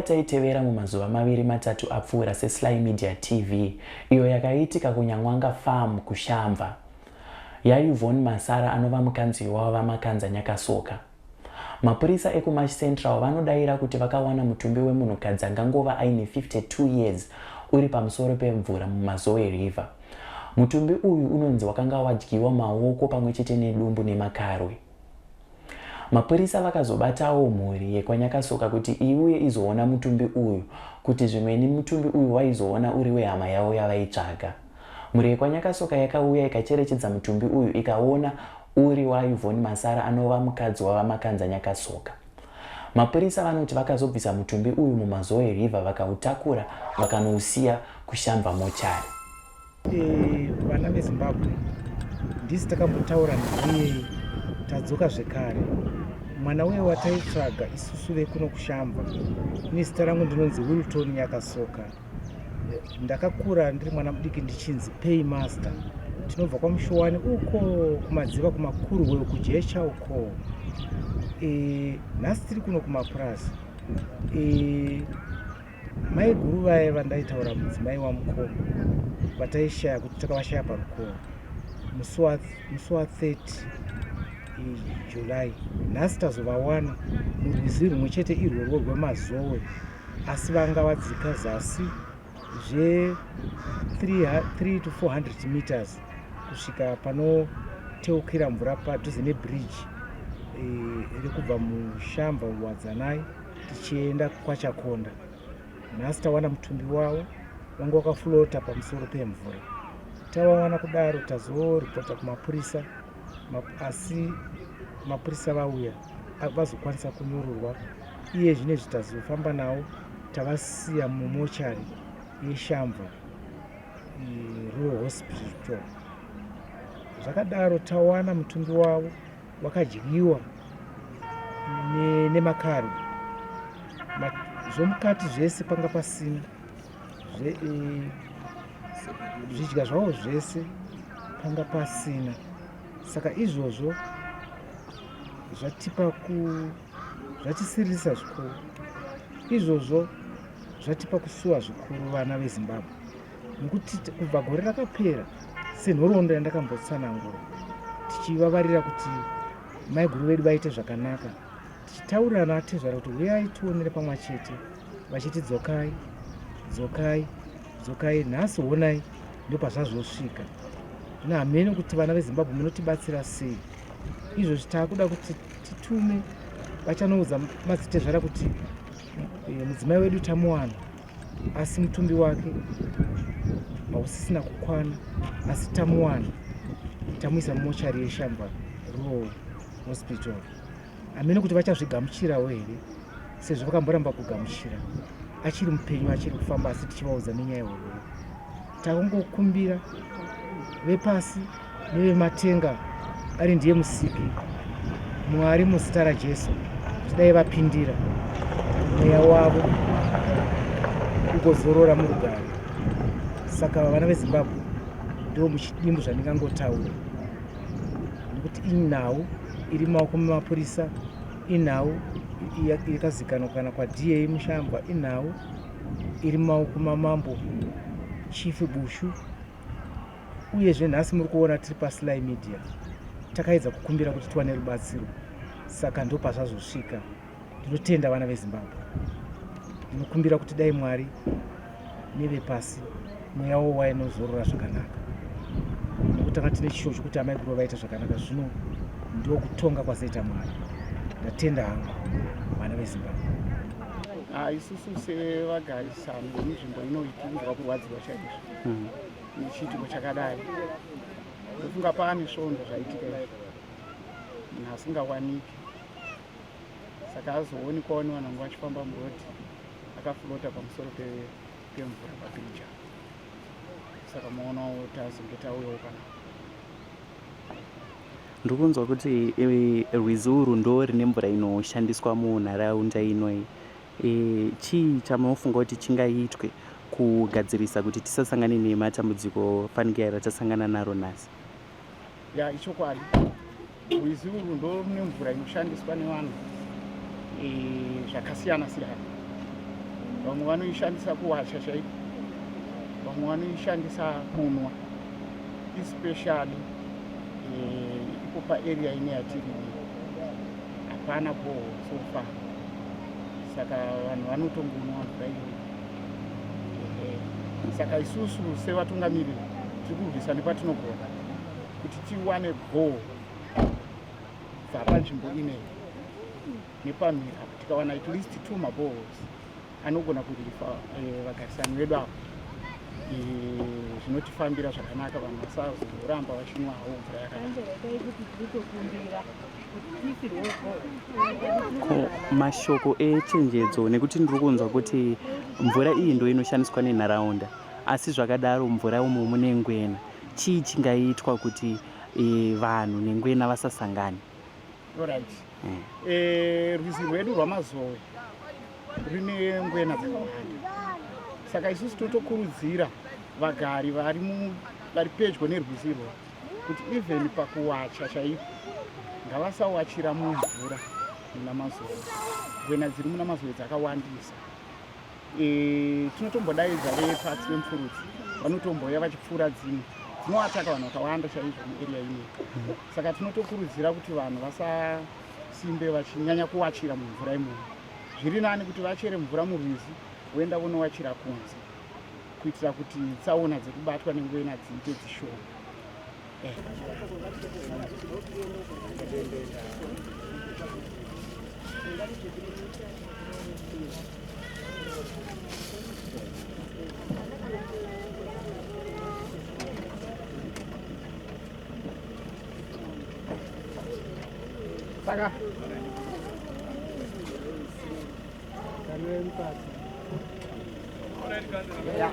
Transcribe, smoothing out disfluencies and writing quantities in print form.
yataitevera mumazuva maviri matatu apfuura seSly Media TV iyo yakaitika kuNyanwanga Farm kuShamva. YaYvonne Masara anova mukanzi waVaMakanza Nyakasoka. Mapurisa ekuMash Central vanodaira kuti vakawana mutumbi wemunhukadzi angangova aine 52 years uri pamusoro pemvura muMazowe River. Mutumbi uyu unonzi wakanga wadyiwa maoko pamwe chete nedumbu nemakarwe. Mapurisa vakazobatawo mhuri yekwaNyakasoka kuti iuye izoona mutumbi uyu kuti zvimweni mutumbi uyu waizoona uri wehama yavo yavaitsvaga. Mhuri yekwaNyakasoka yakauya ikacherechedza mutumbi uyu ikaona uri waYvonne Masara anova mukadzi waVaMakanza Nyakasoka. Mapurisa vanoti vakazobvisa mutumbi uyu muMazowe River vakautakura vakanousiya kuShamva Mochari. Eh, vana veZimbabwe ndisi takambotaura nhau tadzoka zvekare mwana uye wataitsvaga isusu vekuno kuShamva. Ini zita rangu ndinonzi Wilton Nyakasoka. Ndakakura ndiri mwana mudiki ndichinzi Paymaster. Tinobva kwaMushowani uko kumadziva kumakurwe kujecha uko. E, nhasi tiri kuno kumapurazi. E, maiguru vaye vandaitaura mudzimai wamukoma vataishaya kuti takavashaya parukova musi wa 30 July. Nhasi tazovawana murwizi rumwe chete irworwo rweMazowe asi vanga vadzika zasi zve 3 to 400 meters kusvika panoteukira mvura padhuze nebridge rekubva muShamva muWadzanai tichienda kwaChakonda. Nhasi tawana mutumbi wavo wanga wakaflota pamusoro pemvura. Tavawana kudaro tazoripota kumapurisa, asi mapurisa vauya vazokwanisa kunyururwa. Iye zvinezvi tazofamba nawo tavasiya mumochari yeShamva Rural Hospital. Zvakadaro tawana mutumbi wavo wakadyiwa nemakarwe, zvomukati zvese panga pasina, zvidya zvavo zvese panga pasina. Saka izvozvo zvatipa ku zvatisiririsa zvikuru. Izvozvo zvatipa kusuwa zvikuru vana veZimbabwe, nekuti kubva gore rakapera senhoroondo yandakambotsanangura tichivavarira kuti maiguru vedu vaite zvakanaka, tichitaurirana atezvara kuti huyai tionere pamwe chete, vachiti dzokai dzokai dzokai. Nhasi honai ndopazvazvosvika. Zvino hameno kuti vana veZimbabwe munotibatsira sei. Izvozvi taakuda kuti titume vachanoudza madzitezvara kuti mudzimai wedu tamuwana, asi mutumbi wake hausisina kukwana, asi tamuwana, tamuisa mumochari yeShamva Rural Hospital. Hameno kuti vachazvigamuchirawo here sezvo vakamboramba kugamuchira achiri mupenyu achiri kufamba, asi tichivaudza nenyaya yeurwere. Takungokumbira vepasi nevematenga ari ndiye musiki Mwari muzita raJesu kuti dai vapindira mweya wavo ugozorora murugare. Saka vana veZimbabwe ndo muchidimbu zvandingangotaura, nekuti inhau iri mumaoko memapurisa, inhau yakazikanwa kana kwaDA Mushambwa, inhau iri mumaoko mamambo Chief Bushu. Uyezve nhasi muri kuona tiri paSly Media, takaedza kukumbira kuti tiwane rubatsiro, saka ndopazvazosvika. Ndinotenda vana veZimbabwe, ndinokumbira kuti dai Mwari nevepasi mweya wavo wainozorora zvakanaka, nekuti tanga tine chishuwo chokuti amaiguru vaite zvakanaka. Zvino ndokutonga kwazoita Mwari. Ndatenda hangu vana veZimbabwe. Isusu sevagarisani vemunzvimbo ino tikunzwa kurwadziwa chaizvo nechiitiko chakadai. Ndofunga paane svondo zvaitika izvi, munhu asingawaniki, saka azoonikwawo nevanhu vanga vachifamba murodhi akaflota pamusoro pemvura pabhiriji. Saka maonawo tazonge tauyawo pana. Ndiri kunzwa kuti rwizi urwu ndo rine mvura inoshandiswa munharaunda ino. Chii chamunofunga kuti chingaitwe kugadzirisa kuti tisasangane nematambudziko fanike ratasangana naro nhasi? Ya, ichokwadi, rwizi urwu ndo rune mvura inoshandiswa nevanhu zvakasiyana siyana. Vamwe vanoishandisa kuwacha chaiko, vamwe vanoishandisa kunwa, especially ipo paarea ine yatiri hapana borehole so far, saka vanhu vanotongonwa mvura iyoyo. Saka isusu sevatungamiriri tiri kurwisa nepatinogona kuti tiwane borehole kubva panzvimbo ineyi nepamhiri apo. Tikawana at least two maboreholes anogona kurelifa vagarisani vedu avo, zvinotifambira zvakanaka, vanhu vasazoramba vachinwawo mvura yakadai. Ko mashoko echenjedzo, nekuti ndiri kunzwa kuti mvura iyi ndo inoshandiswa nenharaunda, asi zvakadaro mvura umo mune ngwena, chii chingaitwa kuti vanhu nengwena vasasangane? Alright. Rwizi rwedu rwaMazowe rine ngwena dzakawanda, saka isusu totokurudzira vagari vari pedyo nerwizi irworwo kuti even pakuwacha chaipo ngavasawachira mumvura muna Mazowe. Ngwena dziri muna Mazowe dzakawandisa. Tinotombodaidza veparks vemupfurudzi, vanotombouya vachipfuura dzimwe dzinoataka vanhu vakawanda chaizvo muarea ineyi. Saka tinotokurudzira kuti vanhu vasasimbe vachinyanya kuwachira mumvura imomo. Zviri nani kuti vachere mvura murwizi, voenda vonowachira kunze, kuitira kuti tsaona dzekubatwa nengwena dziite dzishoma. Saka yeah.